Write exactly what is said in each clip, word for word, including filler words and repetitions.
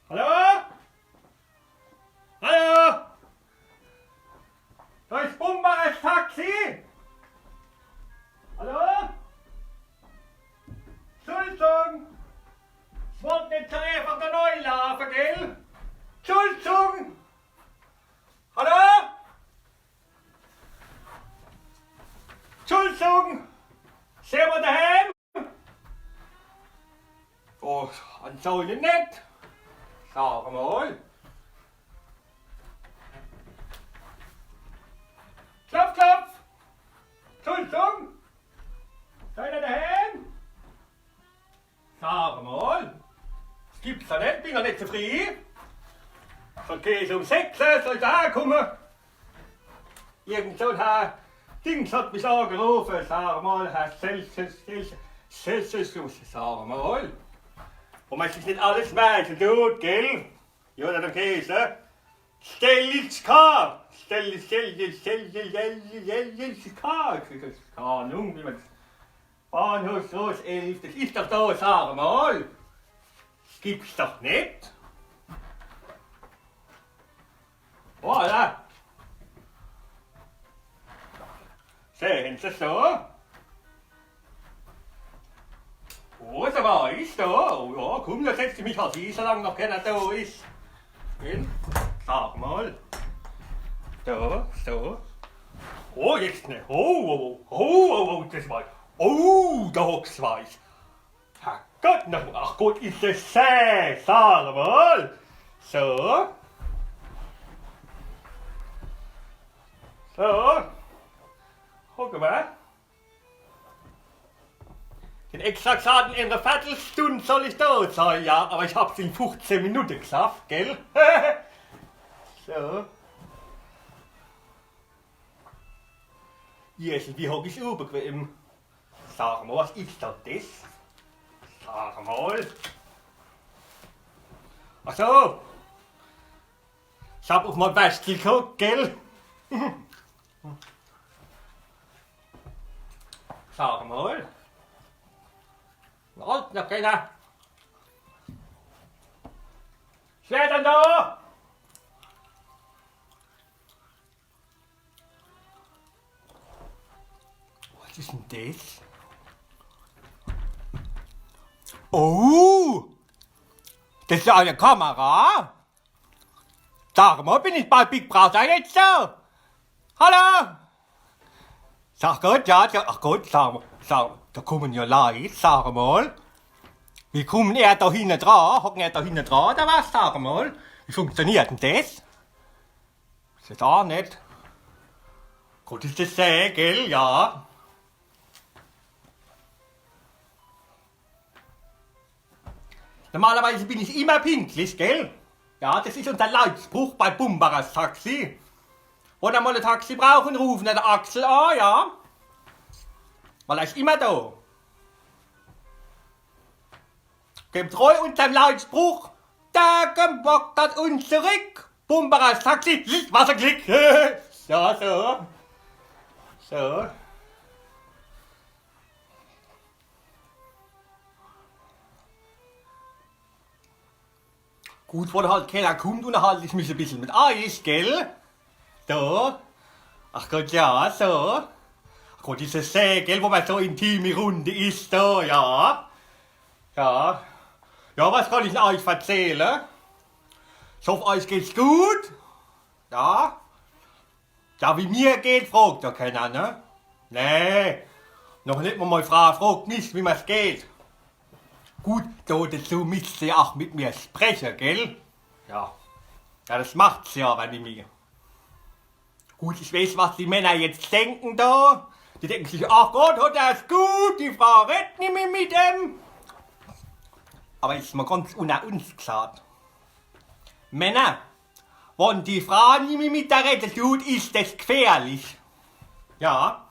Hallo? Hallo? Do is Bumbares Taxi? Hallo? Entschuldigung! Ich wollt net so einfach do nei laafe, gell? Entschuldigung! Hallo? Entschuldigung! Sin mer dehääm? Oh, anscheinend net. Sag mol. Klopf, klopf! Entschuldigung! Sin mer dehääm? Sag mol, des gibt's doch net, bin doch net zu frieh. Schun Käs um sechs, soll ich do kumme? Irgend so e Herr Dings hot mich agerufe, sag mol, Herr Celsius, Celsius, Celsius, sag mol. Wo mer sich net alles merke dut, gell? Ja, dann Käs, ne? Stellitzka! Stellitzka! Stellitzka! Keine Ahnung, wie man's Bahnhofsstraße elf, des is doch do, sag mol. Des gibt's doch net. Voilà. Sehn Se's do? Oh, do war ich do. Oh, ja, kumm, do setz ich mich halt hie, solang noch kenner do is. Gell? Sag mol. So, so. Oh, jetzt ne. Oh, oh, oh, oh, oh, oh, des war. Oh, do hockst weich. Herrgott, noch, ach Gott, is des schää, sag mol. So. So. Guck mol. Den extra gsagt, in ner Vertelstund soll ich do sei, ja, awwer ich hab's in fuchzeh Minute gschafft, gell? So. Yes, wie hock ich unbequem? Sag mol, was is dann des? Sag mol. Ach so. Ich hab uff mei Wäschtel geguckt, gell? Sag mol. Na, noch kenner. Wer dann do? Was is dann des? Oh! Des is jo e Kamera. Sag mol, bin ich bei Big Brother jetzt do? Hallo? Sag Gott, ja, ja, ach Gott, sag mol, sag, do kummen jo Leit, sag mol. Wie kummen er do hinnedra? Hocken er do hinnedra, oder was, sag mol? Wie funktioniert dann des? Is jo do net. Gut, is des schää, gell? Ja. Normalerweis bin ich immer pünktlich, gell? Ja, des is unser Leitspruch bei Bumbaras Taxi. Wann er mol e Taxi brauchen, rufen er de Axel an, ja. Weil er is immer do. Getreu unserm Leitspruch, der Gembock hat uns zurück. Bumbaras Taxi, Licht, Wasser, Klick. Ja, so. So. Gut, wann halt kenner kummt, unnerhalt ich mich e bissel mit eich, gell? So. Ach Gott, ja, so. Ach Gott, is des schää, gell, wo mer so intime Runde is, so, ja. Ja. Ja, was kann ich dann eich verzähle? Ich hoff, eich geht's gut. Ja. Ja, wie mir geht, fragt jo kenner, ne? Nee, noch net mol mei Fraa fragt mich, wie mer's geht. Gut, do dezu misst se jo ach mit mir spreche, gell? Ja. Ja, des macht se jo, wenn ich mir. Gut, ich weeß, was die Männer jetzt denken do. Die denken sich, ach Gott, hat er's gut, die Fraa redt nimmi mit em. Awwer jetzt mol ganz unner uns gsagt. Männer, wann die Fraa nimmi mit der redde dut, is des gfährlich. Ja,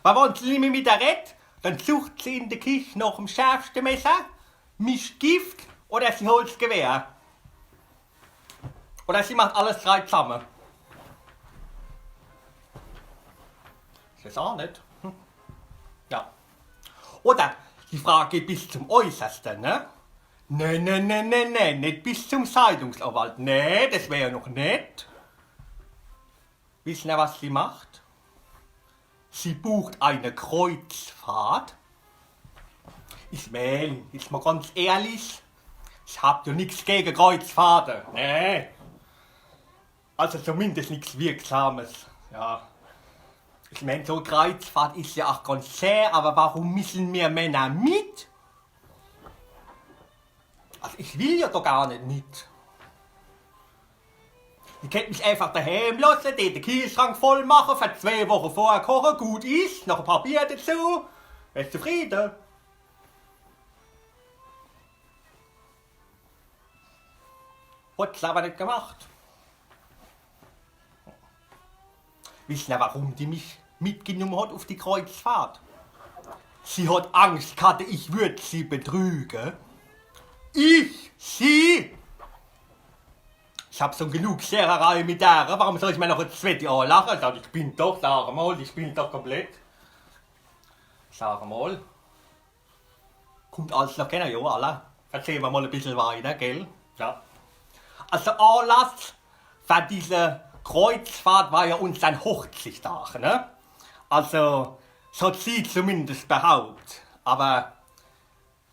weil wann se nimmi mit der redt, dann sucht se in de Kich noch em schärfschte Messer, mischt Gift oder se holt's Gewehr. Oder se macht alles drei zamme. Is des ach net? Hm. Ja. Oder die Fraa geht bis zum Äußerste, ne? Nee, nee, nee, nee, nee, net bis zum Scheidungsanwalt. Nee, des wär jo noch nett. Wissen er, was sie macht? Sie bucht eine Kreuzfahrt. Ich mein, jetzt mal ganz ehrlich, ich hab jo nix gege Kreuzfahrte. Nee. Also zumindest nix Wirksames. Ja. Ich mein, so Kreuzfahrt is jo ach ganz schää, aber warum missen mir Männer mit? Also ich will jo doch gar net mit. Ich kennt mich einfach daheem losse, de, de Kielschrank voll mache, für zwee Woche vorkoche, gut is, noch e paar Bier dazu. Wär's zufriede? Hot's aber net gemacht. Wissen er, warum die mich mitgenumme hat uf die Kreuzfahrt? Sie hat Angst gehabt, ich würd sie betrüge. Ich? Sie? Ich hab schon genug Schererei mit der. Warum soll ich mir noch e zwetti anlache? Sag, ich bin doch, sag mal, ich bin doch komplett. Sag mal. Kummt alles noch kenner, jo, alla. Erzähle mer mal e bissel weiter, gell? Ja. Also Anlass für diese Kreuzfahrt war jo unsern Hochzichtag, ne? Also, so hat sie zumindest behaupt. Aber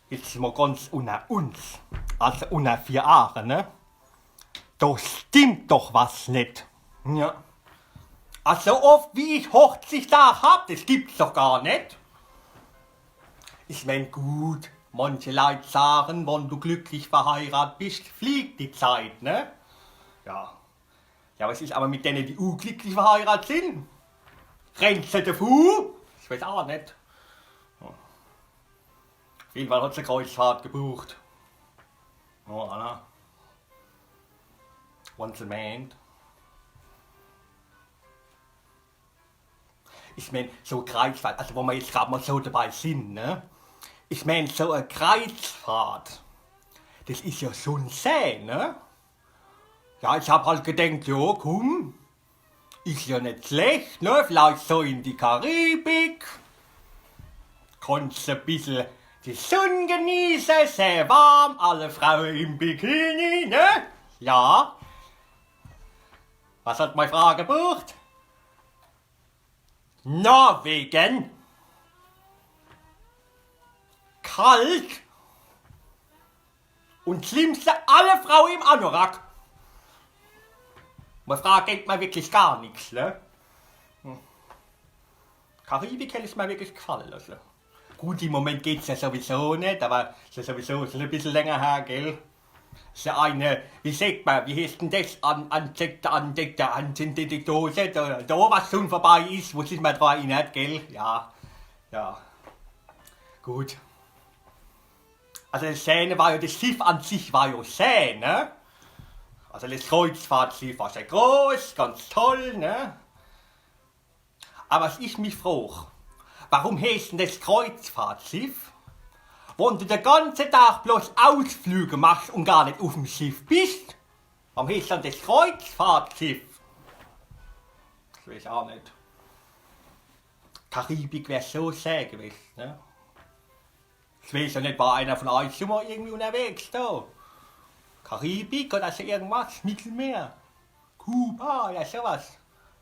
jetzt mal ganz unner uns. Also unner vier Aache, ne? Do stimmt doch was net. Ja. Also so oft wie ich Hochzichtag hab, des gibt's doch gar net. Ich mein, gut, manche Leit sagen, wann du glücklich verheirat bist, fliegt die Zeit, ne? Ja. Ja, was is aber mit denne, die unglücklich verheirat sin? Rennt se devu? Ich weiß auch net. Auf jeden Fall hat se Kreuzfahrt gebucht. Oh, Anna. Once a month. Ich mein, so Kreuzfahrt, also wo mer jetzt grad mal so dabei sin, ne? Ich mein, so e Kreuzfahrt, des is jo schon schää, ne? Ja, ich hab halt gedenkt, jo, kumm, is jo net schlecht, ne? Vielleicht so in die Karibik. Kannst e bissel die Sunn genieße, sehr warm, alle Fraue im Bikini, ne? Ja. Was hat mei Fraa gebucht? Norwegen. Kalt. Und schlimmste, alle Fraue im Anorak. Mei Fraa gönnt mer wirklich gar nix, ne? Hm. Karibik hätt ich mer wirklich gefalle losse. Gut, im Moment geht's jo sowieso net, aber is jo sowieso schon e bissel länger her, gell? Is jo eine, wie sagt mer, wie heißt denn des? An, an, an, an, an, an, an, an, Dose, da, da, was schon vorbei is, wo sich mer dran erinnert, gell? Ja, ja. Gut. Also des Schäne war jo, des Schiff an sich war jo schää, ne? Also des Kreuzfahrtschiff war sehr groß, ganz toll, ne? Aber was ich mich frooch, warum heißt denn des Kreuzfahrtschiff, wann du de ganze Tag bloß Ausflüge machst und gar net uf'm Schiff bist? Warum heißt dann des Kreuzfahrtschiff? Ich weiß auch net. Karibik wär so schää gewesen, ne? Ich weiß jo net, war einer von euch schon mal irgendwie unterwegs da? Karibik oder so irgendwas? Mittelmeer? Kuba oder sowas?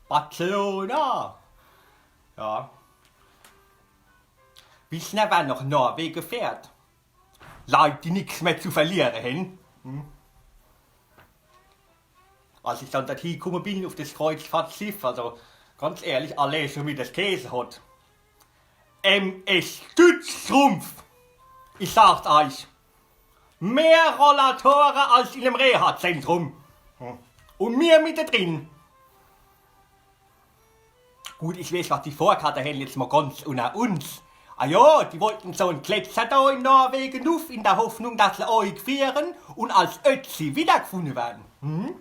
Barcelona? Ja. Wissen er, wer nach Norwegen fährt? Leit, die nix mehr zu verliere hen. Hm? Als ich dann dort hingekommen bin, auf das Kreuzfahrtschiff, also ganz ehrlich, allein schon wie das geheißen hat. M S Stützstrumpf. Ich sag's euch, mehr Rollatoren als in einem Reha-Zentrum. Und mir mittendrin. Gut, ich weiß, was die vorgehabt haben, jetzt mal ganz unter uns. Ah ja, die wollten so einen Gletscher da in Norwegen auf, in der Hoffnung, dass sie eingefrieren und als Ötzi wiedergefunden werden. Hm?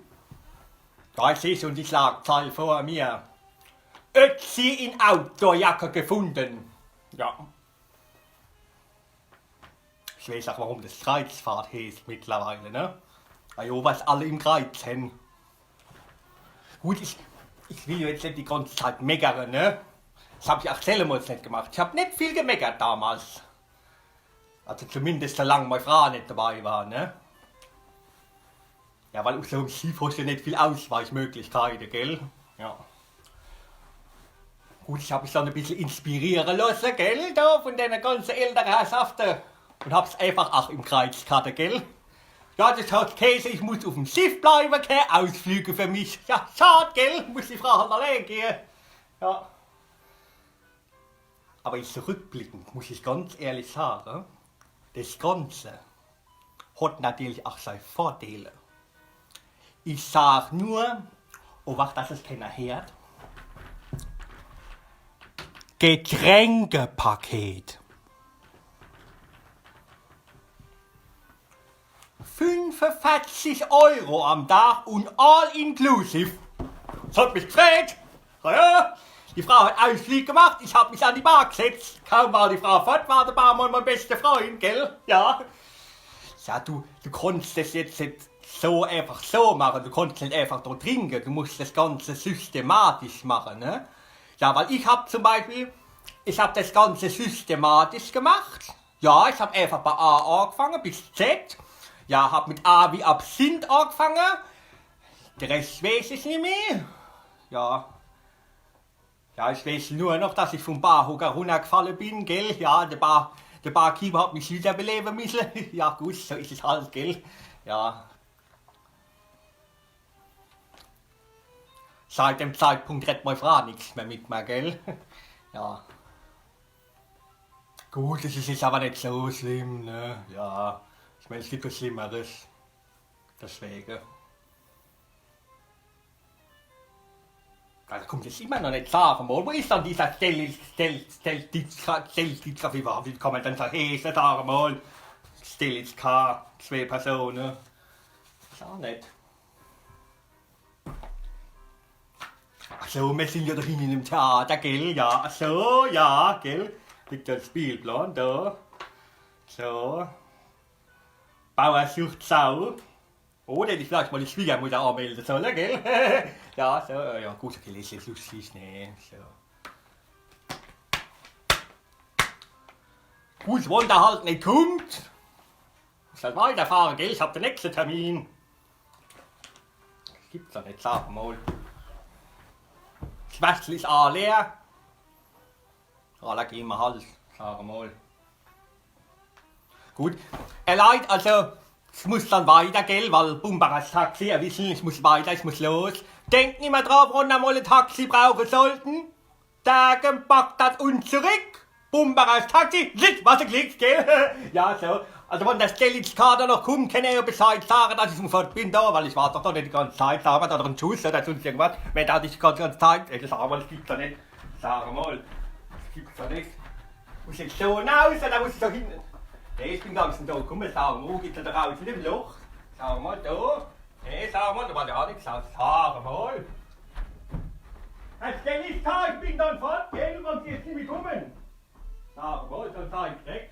Da sehe ich schon die Schlagzeile vor mir. Ötzi in Outdoorjacke gefunden. Ja. Ich weiß auch, warum das Kreuzfahrt heißt mittlerweile, ne? Ah jo, was alle im Kreuz haben. Gut, ich, ich will jetzt nicht die ganze Zeit meckern, ne? Das hab ich auch selber jetzt nicht gemacht. Ich hab nicht viel gemeckert damals. Also zumindescht solang mei Fraa net debei war, ne? Ja, weil uff so'm Schiff hoscht jo net viel Ausweichmöglichkeite, gell? Ja. Gut, ich hab mich dann e bissel inspiriere losse, gell, do vun denne ganze ältere Herrschafte. Un hab's eifach ach im Kreiz ghatte, gell? Ja, des hot gheeße, ich muss uff'm Schiff bleiwe, kä Ausflüge für mich. Ja, schad, gell? Muss die Fraa halt allee gehe. Ja. Awwer jetzt rückblickend muss ich ganz ehrlich sage, des Ganze hot natürlich ach sei Vordeele. Ich sag nur, oh, wart, dass es kenner heert. Getränkepaket. Fünfeverzig Euro am Dag un all inclusive. Des hot mich gfreet. Ja, ja. Die Fraa hot Ausflüg gemacht, ich hab mich an die Bar gsetzt. Kaum war die Fraa fort, war de Barmann mei beschte Freund, gell? Ja. Ja, du, du konnscht des jetzt net so eifach so mache, du konnscht net eifach do trinke, du musst des Ganze systematisch mache, ne? Ja, weil ich hab zum Beispiel, ich hab des Ganze systematisch gemacht. Ja, ich hab eifach bei A agefange bis Z. Ja, hab mit A wie Absinth agefange. De Rescht weeß ich nimmi. Ja. Ja, ich weeß nur noch, dass ich vum Barhocker runnergfalle bin, gell? Ja, de Bar-, de Barkeeper hot mich widderbelewe misse. Ja gut, so is es halt, gell? Ja. Seit dem Zeitpunkt redt mei Fraa nix mehr mit mer, gell? Ja. Gut, es is jetzt awwer net so schlimm, ne? Ja. Ich mein, es gibt was Schlimmeres. Deswege. Ja, do kummt jetzt immer noch net, sag emol. Wo is dann dieser Stel-, Stel-, Stelditzka, Stelditzka, wie war, wie kann mer dann so heeße, sag emol? Stelditzka, zwee Persone. Is ach net. Ach so, mir sin jo do hinne im Theater, gell? Ja, ach so, ja, gell? Liegt jo de Spielplan do. So. Bauer sucht Sau. Oh, do hätt ich vielleicht mol die Schwiegermutter anmelde solle, gell? Ja, so, ja, gut, okay, des is jetzt lustig, ne, so. Gut, wann der halt net kummt, muss halt weiterfahre, gell? Ich hab de nächschte Termin. Des gibt's doch net, sag emol. Des Wäschel is ach leer. Ja, do gehn mer halt, sag emol. Gut. Äh, Leit, also, es muss dann weiter, gell, weil Bumbaras Taxi, ihr wissen, ich muss weiter, ich muss los. Denkt immer dran, wann ihr mol e Taxi brauche sollten. Dagen Bagdad un zurück. Bumbaras Taxi, lick, was e Glick, gell? Ja, so. Also, wann der Stelitz Kater noch kummt, kennt ihr jo Bescheid sage, dass ich fort bin do, weil ich wart doch net die ganze Zeit, sag emol, do noch en Schuss oder sunscht irgendwas. Wenn do die ganze, ganze Zeit, ey, des sag emol, des gibt's doch net. Sag emol, des gibt's doch net. Muss ich jetzt so naus, oder muss ich so hinne? Nee, ich bin ganz do. Guck mol, sag emol, wo geht's do raus? In dem Loch? Sag emol, do. Nee, sag emol, do war jo nix. Sag emol. Herr Stelitz Kater, ich bin dann fort, gell, wann Sie jetzt nimmi kummen. Sag emol, dann sag ich direkt.